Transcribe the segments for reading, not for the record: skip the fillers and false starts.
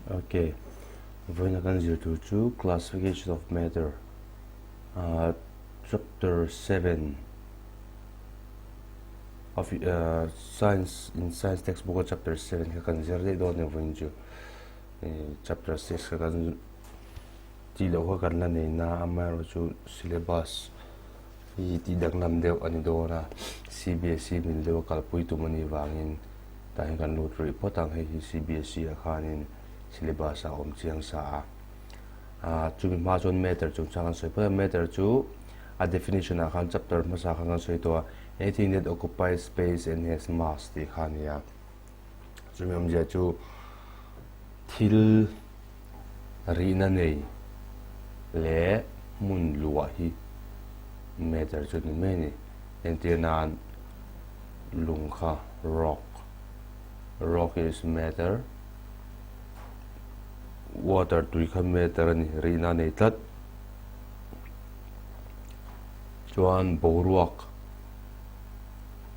Ok, vawiin a kan zir tur chu classification of matter ah chapter 7 of ah science in science textbook a chapter 7 kha kan zir daih dawn a ni vawiin chu eh chapter 6 kha kan tih loh kha kan la nei na amaherawhchu syllabus hi tih danglam deuh a ni dawn a, CBSE mil deuh a kalpui tum a nih vangin tah hian kan lut rih phawt ang, hei hi CBSE ah khanin syllabus ah a awm chiang sa a, ah chumi hma chuan matter chungchang kan sawi phawt a, matter chu a definition ah khan chapter hmasa khan kan sawi tawh a, anything that occupies space and has mass tih kha a ni a, chumi awmzia chu thil Rihna nei leh hmun luah hi matter chu ni mai a ni. Entir nan lung kha rock, rock is matter, water tui kha matter a ni, rihna a nei tlat. Chuan boruak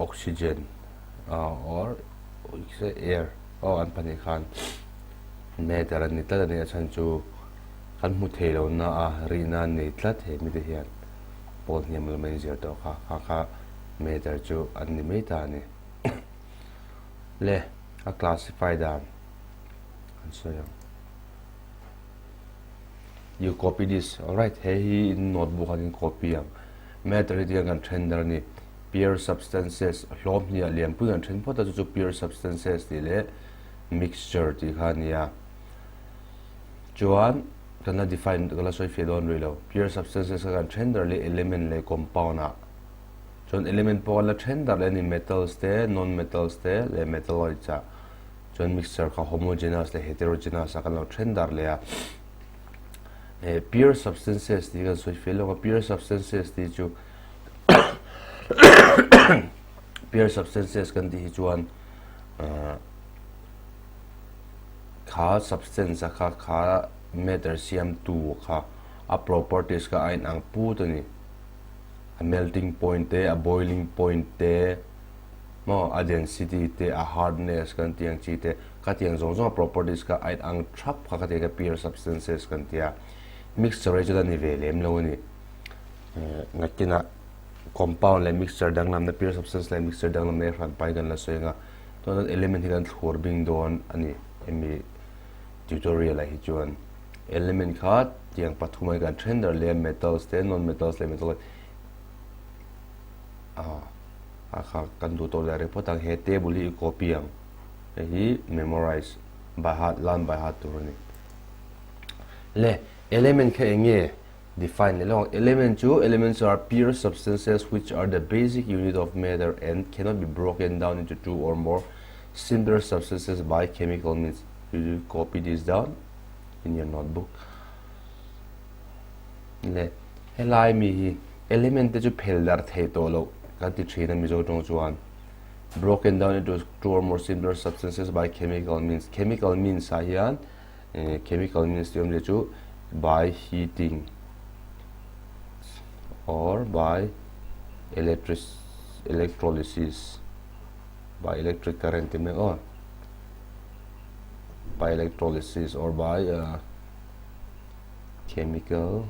oxygen or air aw an pahnih khan. Matter a ni tlat a nih a chhan chu kan hmu thei lo na a rihna an nei tlat he mite hian pawl hniam lam a inzir tawh kha kha kha matter chu an ni mai ta a ni. Le a classify dan an sawi ang. You copy this alright he hi in notebook an in copy ang. Matter hi tiang kan then dar a ni. Pure substances hlawm hniah lianpui kan then phawt a chu chu pure substances tih leh mixture tih kha a ni a chuan kan la define kan la sawi fiah dawn rih lo pure substances kha kan then dar leh element leh compound ah chuan element pawh kan la then dar leh a ni metals te non metals te leh metalloids ah chuan mixture kha homogeneous leh heterogeneous ah kan lo then dar leh a eh pure substances tih kan sawi fiah lawk a pure substances tih chu pure substances kan tih hi chuan ah Kha substance a kha kha matter siamtu kha a properties kha a inang put a ni. A melting point te, a boiling point te, maw a density te, a hardness kan tih ang chi te, khatiang zawng zawng a properties kha a inang thap kha khatiang kha pure substances kan ti a. Mixture hi chuan a ni ve lem lo a ni. Nakinah compound leh mixture danglamna pure substance leh mixture danglamna hi hran pahin kan la sawi ang a. Chuan element hi kan thlur bing dawn a ni hemi tutorial ah hi chuan element kha tiang pathum a kan then dar leh metals te non metals leh metal ah a kha kan duh tawh leh reng phawt ang he table hi i copy ang hei hi memorize by heart learn by heart tur a ni le element kha eng nge Define leh lawng. Element chu Elements are pure substances which are the basic unit of matter and cannot be broken down into two or more simpler substances by chemical means. You copy this down in your notebook. Le helai mi hi element te chu phel dar thei tawh lo kan ti thin a Mizo tawng chuan broken down into two or more simpler substances by chemical means. Chemical means ah hian Chemical means tih awmzia chu by heating or by electric electrolysis by electric current tih mai aw by electrolysis or by uh, chemical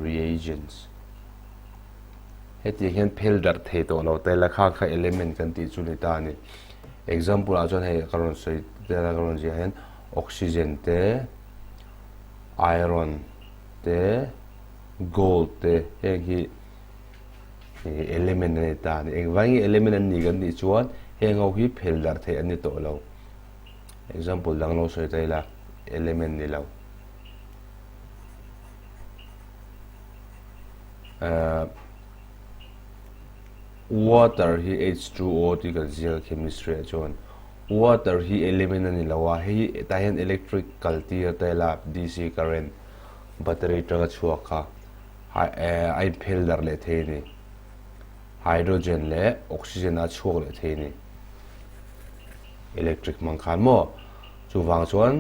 reagents hetiang hian phel darh thei tawh lo te la kha kha element kan tih chu ni ta a ni. Example ah chuan hei ka rawn sawi tel a ka rawn ziah hian oxygen te iron te gold te heng hi element a ni ta a ni. Engvang nge element an nih kan tih chuan heng ho hi phel darh theih an ni tawh lo. Example dang lo sawi ta ila element ni lo. Water hi H2O tih kan ziak a chemistry ah chuan water hi element a ni lo a, hei hi tah hian electric kal tir ta ila DC current battery atanga chhuak kha a inphel darh leh thei a ni, hydrogen leh oxygen a chhuak leh thei a ni electric hmang khan maw chuvang chuan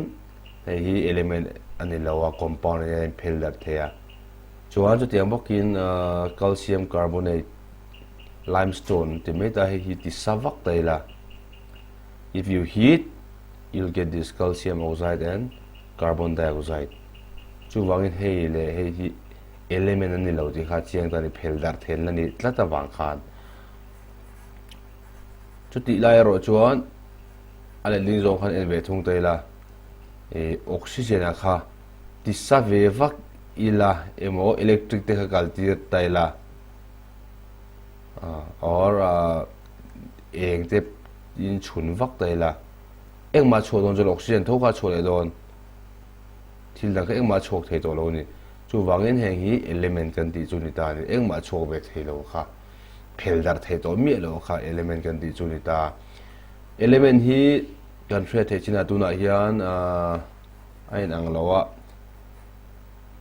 hei hi element a ni lo a compound a nia a inphel darh thei a. Chuan chutiang bawkin calcium carbonate, limestone ti mai ta hei hi ti sa vak ta ila. If you heat, You'll get this calcium oxide and carbon dioxide. Chuvangin hei leh hei hi element a ni lo tih kha chiang ta a ni, phel darh then la ni tlat avang khan. Chutih lai erawh chuan a letling zawng khan en ve thung ta ila, ih oxygen ah kha tisa ve vak ila emaw electric te kha kal tir ta ila or eng te in chhun vak ta ila engmah chhuah dawn chuan oxygen tho kha a chhuah leh dawn thil dang kha engmah a chhuak thei tawh lo a ni chuvangin heng hi element kan tih chu ni ta a ni engmah a chhuak ve thei lo kha phel darh thei tawh miah lo kha element kan tih chu ni ta element hi kan hriat theih chinah tunah hian ahh a inang lo a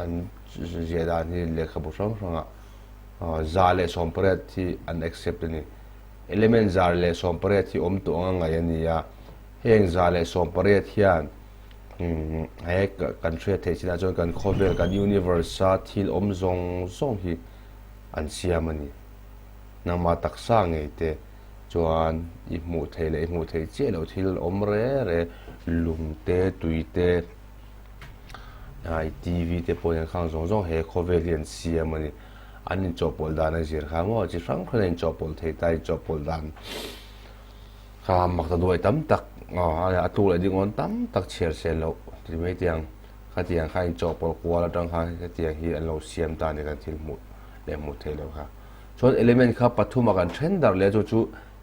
an ziah dan hi lehkhabu hrang hrangah 118 hi an accept a ni. Element 118 hi awm tawh anga ngaih a ni a, heng 118 hian he kan hriat theih chinah chuan kan khawvel kan universe a thil awm zawng zawng hi an siam a ni. Nangmah taksa ngei te chuan i hmuh theih leh i hmuh theih chiah loh thil awm re re lung te tui te ai TV te pawh hian khang zawng zawng he khawvel hi an siam a ni. An inchawhpawlh dan a zir kha maw chi hrang hrang a inchawhpawlh thei ta inchawhpawlh dan kha mak ta duai tam tak a tluk leh ding awn tam tak chhiar sel loh ti mai tiang khatiang kha inchawhpawlh kual atang khan hetiang hi an lo siam ta a ni kan thil hmuh leh hmuh theih loh kha. Chuan element kha pathum a kan then darh leh chu chu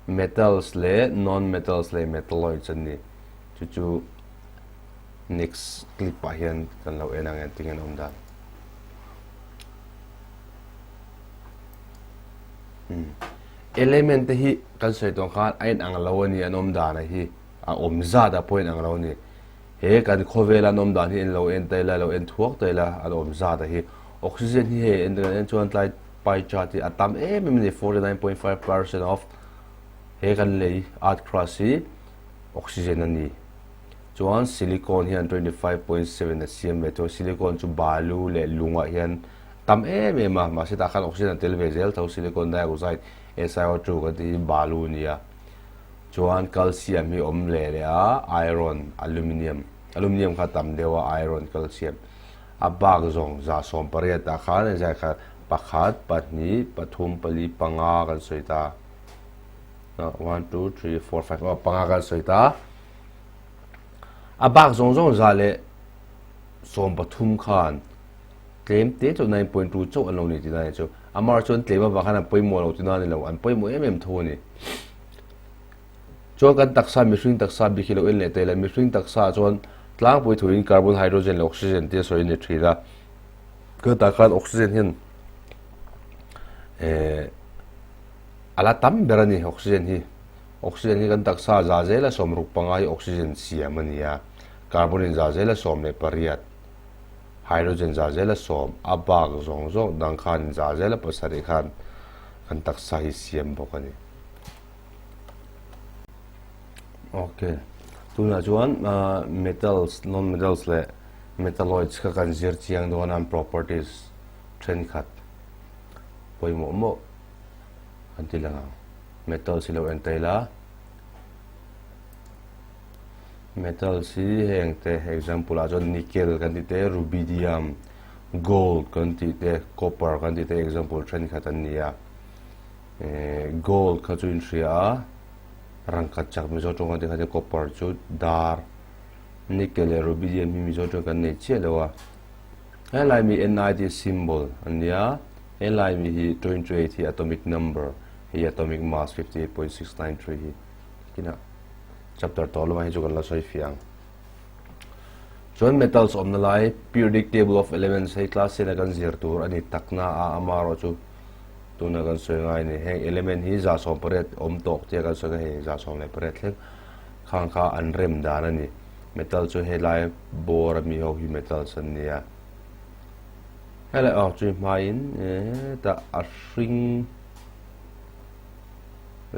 metals leh non metals leh metalloids an ni. Chu chu next clip ah hian kan lo en ang engtin an awm dan. Element te hi kan sawi tawh khan a inang lo a ni an awm dan a hi a awm zat ah pawh a inang lo a ni. He kan khawvela an awm dan hi en lo en ta ila lo en thuak ta ila an awm zat a hi oxygen hi hei en kan en chuan tlai pie chart hi a tam em em a ni 49.5% of he kan lei earth crust hi oxygen a ni. Chuan silicon hian 25.7 a siam ve thung a, silicon chu balu leh lungah hian tam em em a, mahse tah khan oxygen a tel ve zel tho, silicon dioxide SiO2 kan tih hi balu a ni a. Chuan calcium hi awm leh leh a, iron, aluminium, aluminium kha tam deuh a, iron, calcium a bak zawng 118 ah khan engzah kha pakhat, pahnih, pathum, pali, panga kan sawi ta, one, two, three, four, five, aw panga kan sawi ta. A bak zawng zawng 113 khan tlem te chu 9.2 chauh an lo ni tihna a ni chu. Amah chuan tlem avang khan an pawimawh lo tihna a ni lo, an pawimawh em em tho a ni. Chuan kan taksa, mihring taksa bik hi lo en leh ta ila, mihring taksa chuan tlangpui thuin carbon, hydrogen leh oxygen te a sawi a ni thin a. Ka tah khan oxygen hian eh a la tam ber a ni oxygen hi. Oxygen hi kan taksa 65 hi oxygen siam a ni a, carbon in 18, hydrogen 10%, a bak zawng zawng dang khan 7% khan kan taksa hi siam bawk a ni. Ok, tunah chuan metals, non-metals leh metalloids kha kan zir chiang dawn a, an properties thenkhat pawimawh mawh kan ti lang ang. Metals hi lo en ta ila metals hi heng te example ah chuan nickel kan tih te rubidium gold kan tih te copper kan tih te example thenkhat an ni a eh gold kha chu in hria a rangkhat chak mizo tawng kan tih kha chu copper chu dar nickel leh rubidium hi mizo tawng kan nei chiah lo a helai mi Ni tih symbol an nia helai mi hi 28 hi atomic number. Hei atomic mass 58.693 hi kinah chapter tawh lamah hi chu kan la sawi fiah ang. Chuan metals awmna lai periodic table of elements hei class ten a kan zir tur a ni takna a amaherawh chu tuna kan sawi ngai a ni. Heng element hi 118 awm tawk tia kan sawi kha hei 118 thleng khang kha an rem dan a ni. Metal chu helai bawr ami ho hi metals an ni a. Helai aw chui hmain hetah a hring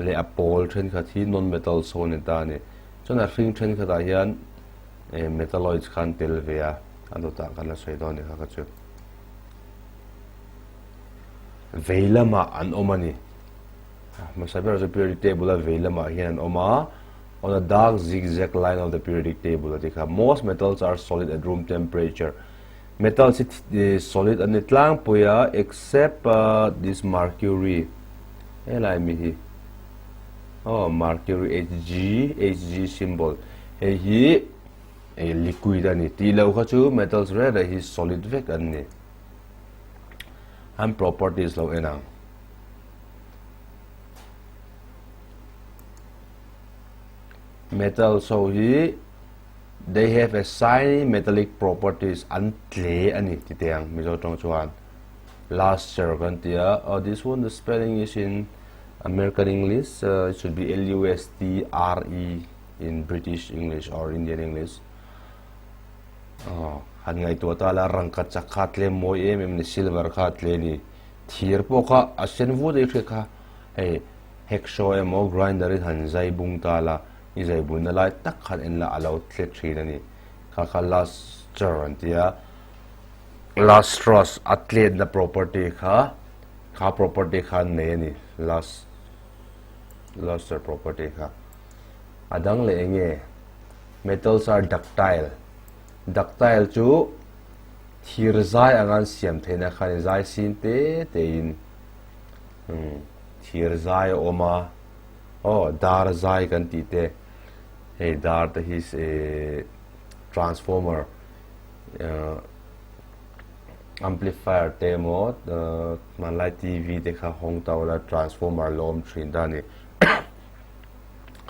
leh a pawl thenkhat hi non metal sawn a ni ta a ni. Chuan a hring thenkhatah hian eh metalloids kha an tel ve a, a dawtah kan la sawi dawn a ni kha kha chu. Vei lamah an awm a ni. Hmasa ber chu periodic table a vei lamah hian an awm a. On a dark zigzag line of the periodic table a ti kha. Most metals are solid at room temperature. Metals hi solid an ni tlangpui a except this mercury helai mi hi aw mercury Hg Hg symbol hei hi liquid a ni tih loh kha chu metals reng reng hi solid vek an ni. An properties lo en ang. Metals ho hi they have a shiny metallic properties an tle a ni ti teh ang Mizo tawng chuan luster kan ti a oh this one the spelling is in American English uh, it should be L U S T R E in British English or Indian English oh han ngaihtuah ta la rangkhat chak kha tle mawi em em ni silver kha tle ni thir pawh kha a sen vut ei hriat kha hei hacksaw emaw grinder in han zai bung ta la i zai bunna lai tak khan en la a lo tle thin a ni kha kha luster an ti a lustrous a tletna property kha kha property kha an nei a ni lus luster property kha a dang leh eng nge metals are ductile ductile chu thir zai anga an siam theihna kha a ni zai sin te te in Thir zai a awm a, aw dar zai kan tih te, hei dar te hi transformer amplifier te emaw hmanlai T_V te kha hawng ta ula transformer la awm thin ta a ni.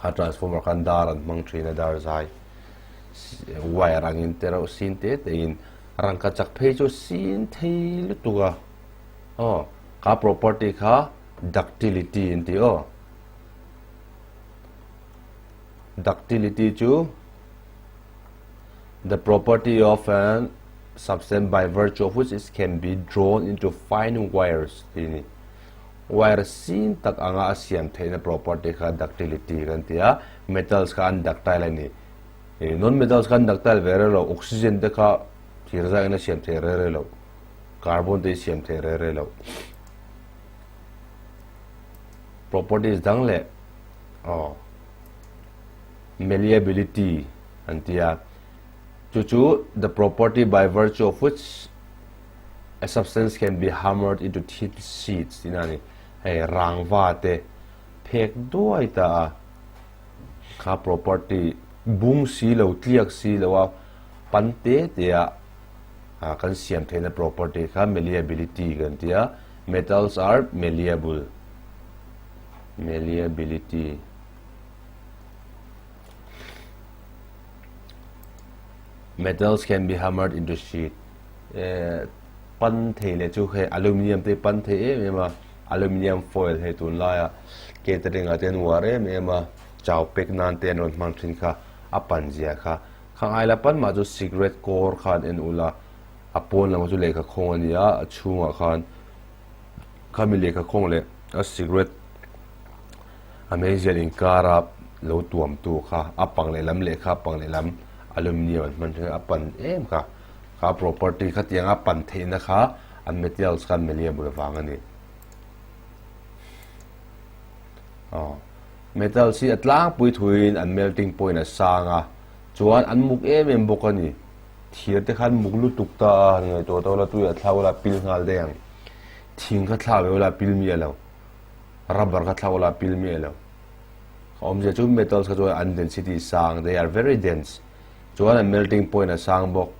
Kha transformer khan dar an hmang thin a dar zai wire angin te reuh sin te te in rangkachak phei chu sin thei lutuk a. Aw, kha property kha ductility an ti aw. Ductility chu the property of an substance by virtue of which it can be drawn into fine wires ti ni. Wire sin tak anga a siam theihna property kha ductility kan ti a, metals kha an ductile a ni. Non metals kha an ductile ve reng lo, oxygen te kha thir zai in a siam thei re re lo. Carbon te hi siam thei re re lo. Properties dang leh aw malleability an ti a. Chu chu the property by virtue of which a substance can be hammered into thin sheets tihna a ni. Hei rangva te phek duai ta a kha property bung si lo tliak si lo a pan te te a kan siam theihna property kha malleability kan ti a, metals are malleable, malleability. Metals can be hammered into sheet. Pan thei leh chu hei aluminium te pan thei em em a, aluminium foil hei tunlaia catering ah te an uar em em a, chau pek nan te an rawn hmang thin kha a pan zia kha. Kha ngaila pan mah chu cigarette kawr khan en ula, a pawn lamah chu lehkha khawng a ni a, a chhungah khan khami lehkha khawng leh a cigarette a meizial inkara lo tuamtu kha a pang lehlam lehkha a pang lehlam aluminium an hman thin a, a pan em kha, kha property khatianga pan theihna kha an materials khan malleable vang a ni. Aw metals hi a tlangpui thuin an melting point a sang a. Chuan an muk em em bawk a ni. Thir te khan muk lutuk ta a, han ngaihtuah tawh la tui a thla ula pil nghal daih ang. Thing kha thla ve ula pil miah lo. Rubber kha thla ula pil miah lo. Ka awmzia chu metals kha chuan an density sang, they are very dense. Chuan an melting point a sang bawk.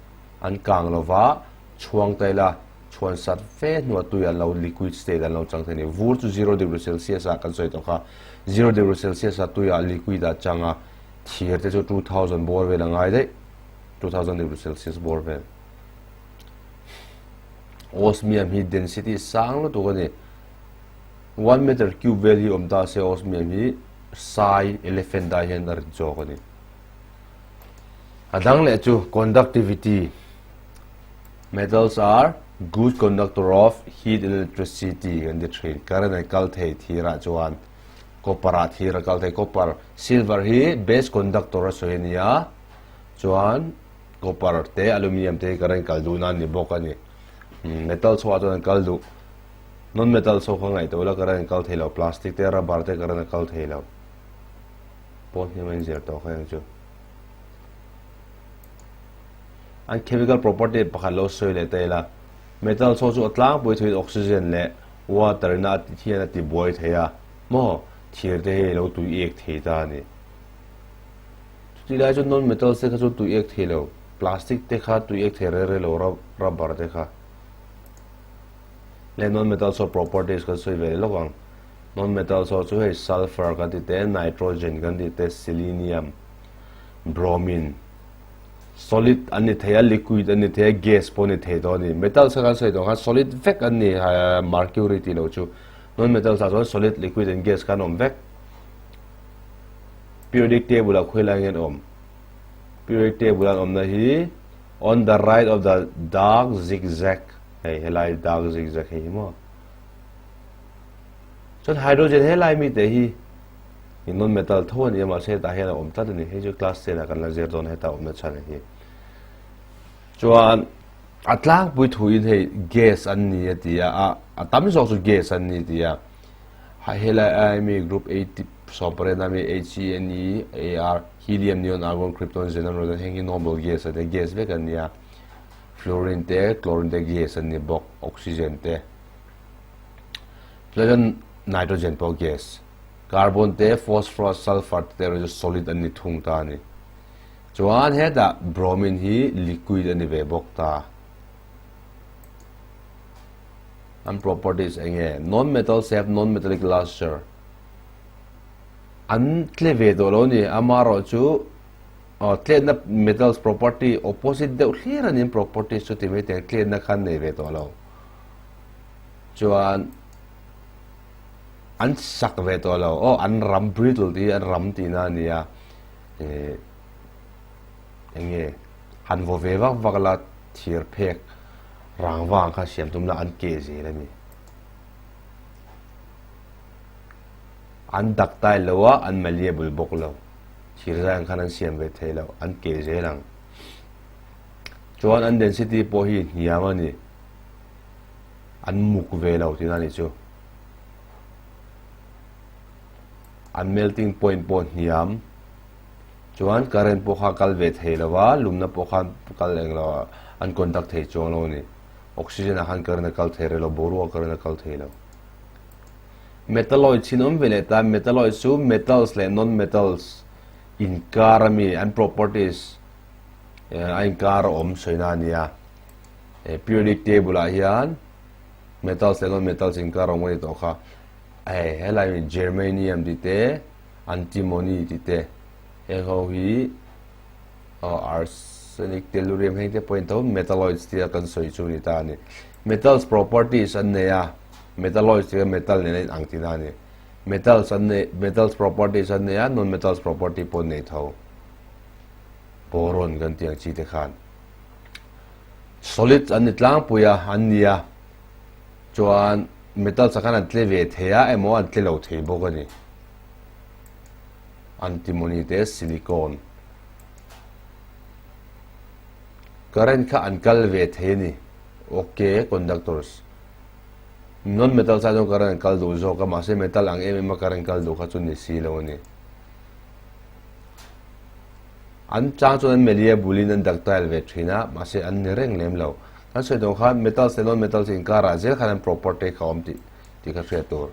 An kang lova chhuang ta ila chhuan sat fe hnuah tui an lo liquid state an lo chang thei a ni. Vur chu zero degree celsius ah kan sawi tawh kha. Zero degree celsius ah tuiah liquid ah chang a. Thir te chu 2000 bawr vel a ngai daih, 2000 degree celsius bawr vel. Osmium hi density sang lutuk a ni. 1 meter cube vel hi awm ta se osmium hi sai elephant ah hian a rit zawk a ni. A dang leh chu conductivity. Metals are good conductor of heat and electricity kan ti thin. Current an kal thei thirah chuan. Copper ah thir a kal thei. Copper, silver hi best conductor a sawi a ni a, chuan copper te aluminium te hi current kal duh nan ni bawk a ni. Metal chhuah chuan an kal duh. Non metal chhuah kha ngaihtuah ila current an kal thei lo, plastic te rubber te current a kal thei lo. Pawl hniam a inzir tawh kha eng chu. An chemical property pakhat lo sawi leh ta ila, metals ho chu a tlangpui thuin oxygen leh water in a hian a ti buai thei a, maw thir te hi lo tui ek thei ta a ni. Chutih lai chuan non metals te kha chu tui ek thei lo, plastic te kha tui ek thei rei rei lo, rubber te kha. Leh non metals ho properties kan sawi ve leh lawk ang. Non metals ho chu hei sulphur kan ti te, nitrogen kan ti te, selenium, bromine, solid an ni thei a, liquid an ni thei a, gas pawh a ni thei tawh a ni. Metals kha kan sawi tawh khan solid vek an ni mercury tih loh chu. Non metals ah chuan solid, liquid and gas kha an awm vek. Periodic table ah khawi lai nge an awm? Periodic table an awmna hi on the right of the dark zigzag hei helai dark zigzag hei hi maw. Chuan hydrogen helai mi te hi non metal tho a ni a mahse hetah hian a awm tlat a ni. Hei chu class 10 ah kan la zir dawn heta awmna chhan hi. Chuan a tlangpui thuin hei gas an ni a ti a, a tam zawk chu gas an ni ti a. Helai ai mi group 8 sawmpariat a mi H E N E A R helium neon argon krypton xenon radon heng hi noble gas a ni a gas vek an ni a. Fluorine te chlorine te gas an ni bawk oxygen te. Chulai chuan nitrogen pawh gas. Carbon te phosphorus sulphur te erawh chu solid an ni thung ta a ni. Chuan hetah bromine hi liquid a ni ve bawk ta. An properties eng nge? Non-metals have non-metallic luster. An tle ve tawh lo a ni. Amaherawh chu aw tletna metals property opposite deuh hlir a ni. Properties chu ti mai teh ang tletna kha an nei ve tawh lo. Chuan an sak ve tawh lo. Aw an ram brittle tih hi an ram tihna a ni a. Ih eng nge han vaw ve vak vak la thir phek rangva ang kha siam tum la an keh zel a ni. An ductile lo a, an malleable bawk lo. Thir zai ang khan an siam ve thei lo, an keh zel ang. Chuan an density pawh hi hniam a ni. An muk ve lo tihna a ni chu. An melting point pawh hniam. Chuan current pawh kha kal ve thei lo va, lumna pawh khan kal eng lo a, an conduct thei chuang lo a ni. Oxygen ah khan current a kal thei rih lo, boruak current a kal thei lo. Metalloids hi an awm ve leh ta, metalloids chu metals leh non-metals inkar a mi, an properties a inkar a awm sawina a ni a. Periodic table ah hian metals leh non-metals inkar a awm a ni tawh kha. Hei helai mi germanium tih te, antimony tih te heng ho hi arsenic tellurium heng te pawh in tho metalloids tia kan sawi chu ni ta a ni. Metals properties an nei a, metalloids tih kha metal nen a in ang tihna a ni. Metals an nei metals properties an nei a, non metals property pawh an nei tho. Boron kan tih ang chi te khan. Solids an ni tlangpui a, an ni a, chuan metals ah khan an tle ve thei a emaw an tle lo thei bawk a ni. Antimony te silicon current kha an kal ve thei a ni ok conductors non metal side chuan current an kal duh zawk a mahse metal ang em em a current kal duh kha chu ni si lo a ni an chang chuan an malleable in an ductile ve thin a mahse an ni reng lem lo kan sawi dawn khan metals leh non metals inkarah zel khan an property kha a awm tih tih kha hriat tur.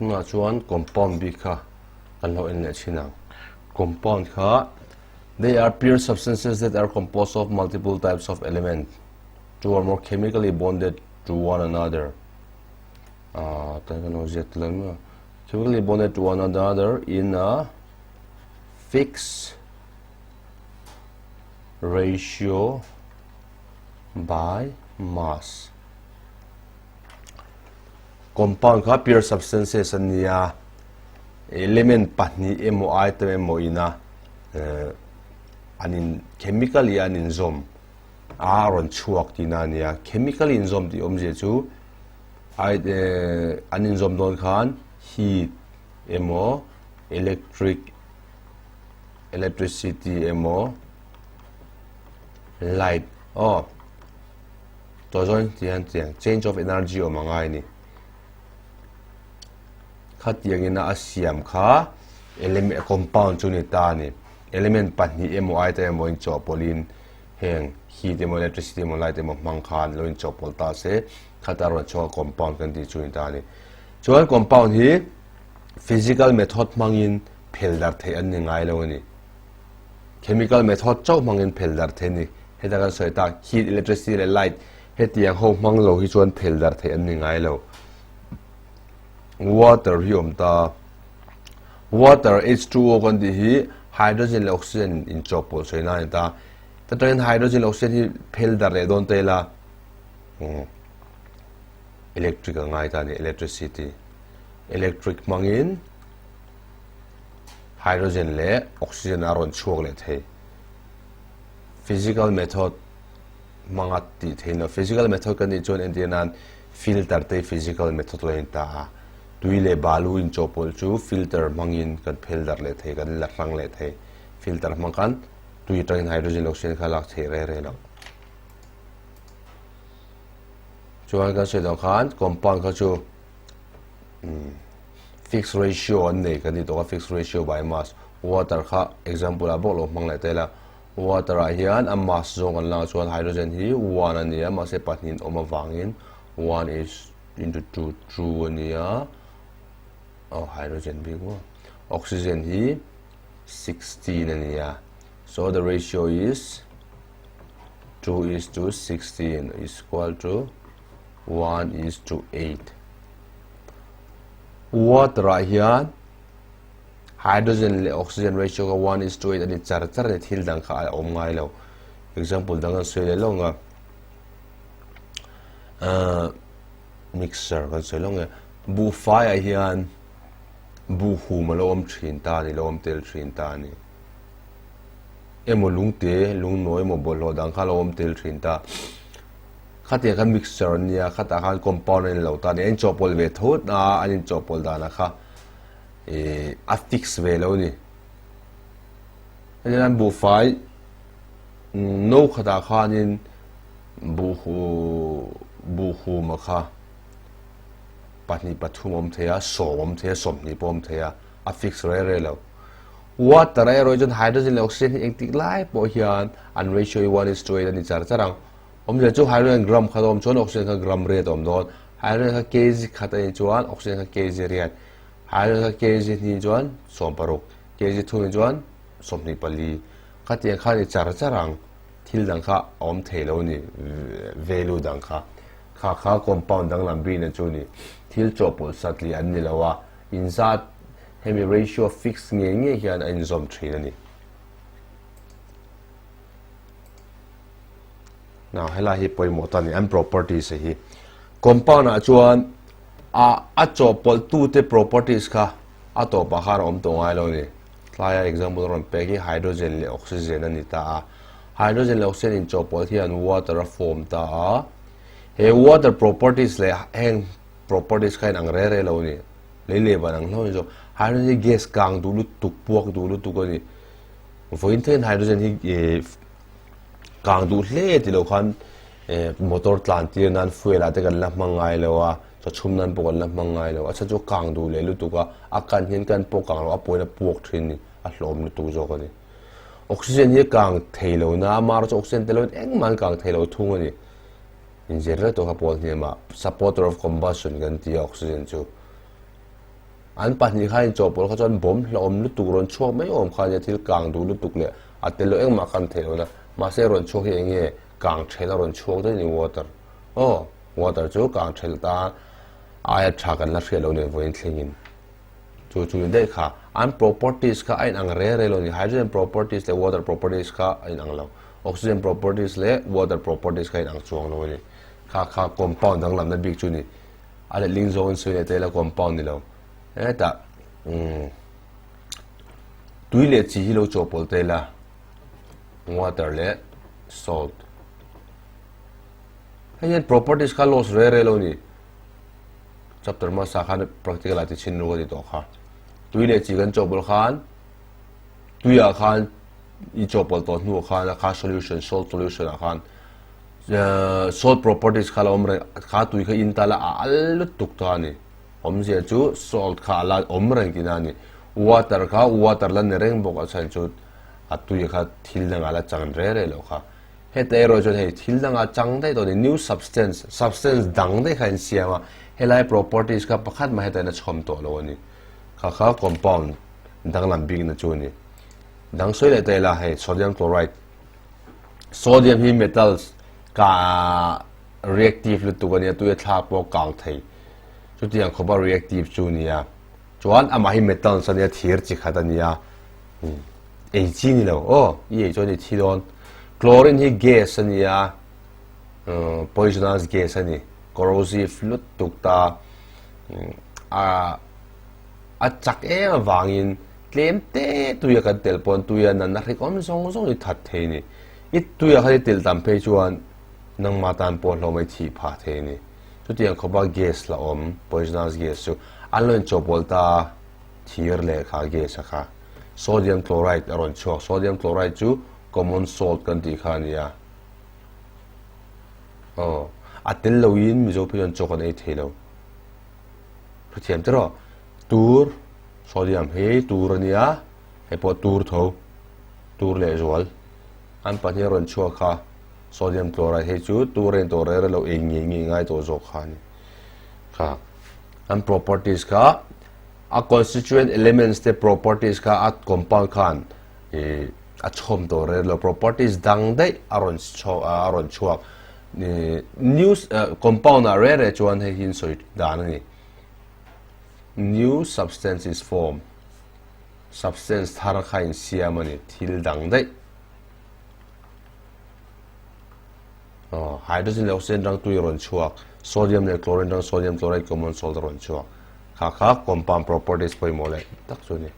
Tunah chuan compound bik kha kan lo en leh thin ang. Compound kha they are pure substances that are composed of multiple types of element two or more chemically bonded to one another. Ah, tan kan lo ziak tel mai a. Chemically bonded to one another in a fixed ratio by mass. Compound kha pure substances an ni a, element pahnih emaw item emaw ina eh, an in chemically an inzawm a rawn chhuak tihna a ni a. Chemically inzawm tih awmzia chu ai eh, an inzawm dawn khan heat emaw electric electricity emaw light aw tawh zawn ti hian tiang change of energy awm a ngai a ni. Khatiangin a siam kha element compound chu ni ta a ni. Element pahnih emaw aita emaw inchawhpawlhin heng heat emaw electricity emaw light emaw hmang khan lo inchawhpawlh ta se khata rawn chhuak a compound kan tih chu ni ta a ni. Chuan compound hi physical method hmangin phel darh theih an ni ngai lo a ni. Chemical method chauh hmangin phel darh theih a ni. Heta kan sawi tak heat, electricity leh light hetiang ho hmang lo hi chuan phel darh theih an ni ngai lo. Water hi awm ta. Water, H2O kan tih hi hydrogen leh oxygen inchawhpawlh sawi na a ni ta. Ta tangin hydrogen leh oxygen hi phel darh leh dawn ta ila electric a ngai ta a ni, electricity. Electric hmangin hydrogen leh oxygen a rawn chhuak leh thei. Physical method hmanga tih theih loh. Physical method kan nih chuan entir nan filter te hi physical method lo a ni ta a. Tui leh balu inchawhpawlh chu filter hmangin kan phel darh leh thei, kan la hrang leh thei. Filter hmang khan tui atangin hydrogen leh oxygen kha lak theih reh reh loh. Chuan kan sawi dan khan compound kha chu fixed ratio an nei kan tih tawh a, fixed ratio by mass. Water kha example ah bawk lo hmang leh ta ila. Water ah hian a mass zawng kan lak chuan hydrogen hi one a ni a, mahse pahnihin awm avangin one is into two, two a ni a, oh hydrogen bik maw, oxygen hi 16 a ni a, so the ratio is 2 is to 16 is equal to 1 is to 8. Water ah hian Hydrogen leh oxygen ratio kha one is to eight a ni char char a ni, thil dang kha a awm ngai lo. Example dang kan sawi leh lawng a, ahh mixer kan sawi lawng e, buhfai ah hian buhhum a lo awm thin ta a ni, lo awm tel thin ta a ni. Emaw lungte, lungnawi emaw bawlhhlawh dang kha a lo awm tel thin ta. Khatiang kha mixture an nia, khatah khan compound a ni lo ta a ni, a inchawhpawlh ve tho a, an inchawhpawlh danah kha. ih a fix ve lo a ni. Hetiang hian buhfai no khatah khanin buhhu buhhuma kha pahnih pathum awm thei a, sawm awm thei a, sawmhnih pawh awm thei a, a fix rei rei lo. Water a erawh hi chuan hydrogen leh oxygen hi engtik lai pawh hian an ratio hi one is to eight a ni char char ang. Awmzia chu hydrogen gram khat a awm chuan oxygen kha gram riat a awm dawn. Hydrogen kha kg khat a nih chuan oxygen kha kg riat. Hydrogen kha kg hnih chuan 16, kg thum chuan 24. Khatiang kha ni char char ang thil dang kha a awm thei lo a ni value dang kha. Kha kha compound danglam bikna chu ni thil chawhpawlh satliah an ni lo a, inzat hemi ratio fix ngei ngei hian a inzawm thin a ni. Now helai hi pawimawh ta a ni an properties hi. Compound ah chuan a a chawhpawlh tute properties kha a tawpah khan a awm tawh ngai lo a ni. Tlaia example rawn pek hi hydrogen leh oxygen a ni ta a. Hydrogen leh oxygen inchawhpawlh hian water a form ta a. He water properties leh heng properties kha inang re re lo a ni. Lei leh van ang hlauh a ni zawk. Hydrogen hi gas kang duh lutuk, puak duh lutuk a ni. Vawiin theihin hydrogen hi kang duh hle ti lo khan motor tlan tir nan fuel ah te kan la hmang ngai lo a, chaw chhum nan pawh kan la hmang ngai lo. A chhan chu a kang duh leh lutuk a, a kan hian kan pawh kang lo, a pawhin a puak thin ni, a hlawm lutuk zawk a ni. Oxygen hi a kang thei lo na, amaherawhchu oxygen tel loin engmah an kang thei lo thung a ni. Inzir reng tawh kha pawl hniamah supporter of combustion kan ti a oxygen chu. An pahnih kha inchawhpawlh kha chuan bawm hlauhawm lutuk rawn chhuak mai awm kha ania thil kang duh lutuk leh a tel loh engmah kan theih lohna mahse rawn chhuak hi eng nge kang thelh a rawn chhuak daih ni water aw water chu kang thelh ta aia tha kan la hriat loh nen vawiin thlengin chu chu ni daih kha an properties kha a inang re re lo ni hydrogen properties leh water properties kha a inang lo oxygen properties leh water properties kha a inang chuang lo a ni kha kha compound danglamna bik chu ni. A letling zawngin sawi leh tel a compound ni lo. Hetah umm tui leh chi hi lo chawhpawlh tel a, water leh salt. Hei hian properties kha loss re re lo ni. Chapter hmasa khan practical ah ti chhin ru ka ti tawh kha. Tui leh chi kan chawhpawlh khan tuiah khan i chawhpawlh tawh hnuah khan a kha solution salt solution ah khan Salt properties kha la awm reng, kha tui kha in tala a al lutuk ta a ni. Awmzia chu salt kha a la awm reng tihna a ni. Water kha water la ni reng bawk a chhan chu a tui kha thil dangah la chang re re loh kha. Heta erawh chuan hei thil dangah chang daih tawh a ni, new substance, substance dang daih kha a insiam a, helai properties kha pakhat mah heta in a chhawm tawh lo a ni. Kha kha compound danglam bikna chu a ni. Dang sawi leh ta ila hei sodium chloride, sodium hi metals ka reactive lutuk a nia, tui a thla pawh kang thei. Chutiang khawpa reactive chu a nia. Chuan amah hi metals a nia, thir chi khat a nia. Ei chi ni lo. Aw, i ei chuan i thi dawn. Chlorine hi gas a nia, poisonous gas a ni. Corrosive lutuk ta. A a chak em avangin tlem te tuia kan tel pawn tuia natna hrik awm zawng zawng i that thei a ni. I tuia kha i tel tam phei chuan nangmah tan pawh hlawm a i thih phah thei a ni. Chutiang khawpa gas la awm, poisonous gas chu an lo inchawhpawlh ta a, thir leh kha gas a kha. Sodium chloride a rawn chhuak. Sodium chloride chu common salt kan tih kha a ni a. Aw, a tel loin Mizo phei chuan chaw kan ei thei lo. Hrethiam te rawh. Tur, sodium hi tur a nia, hei pawh tur tho, tur lehzual. An pahnih a rawn chhuak kha. Sodium chloride hei chu tu rain tawh rere lo ei ngei ngei ngai tawh zawk kha a ni. Kha an properties kha a constituent elements te properties kha a compound khan eh a chhawm tawh rere lo properties dang daih a rawn a rawn chhuak eh new compound ah rere chuan hei hi an sawi dan a ni. New substance is formed substance thar kha insiam a ni thil dang daih. Hydrogen leh oxygen rang tui a rawn chhuak, sodium leh chlorine rang sodium chloride common salt a rawn chhuak. Kha kha compound properties pawimawh leh tak chu a ni.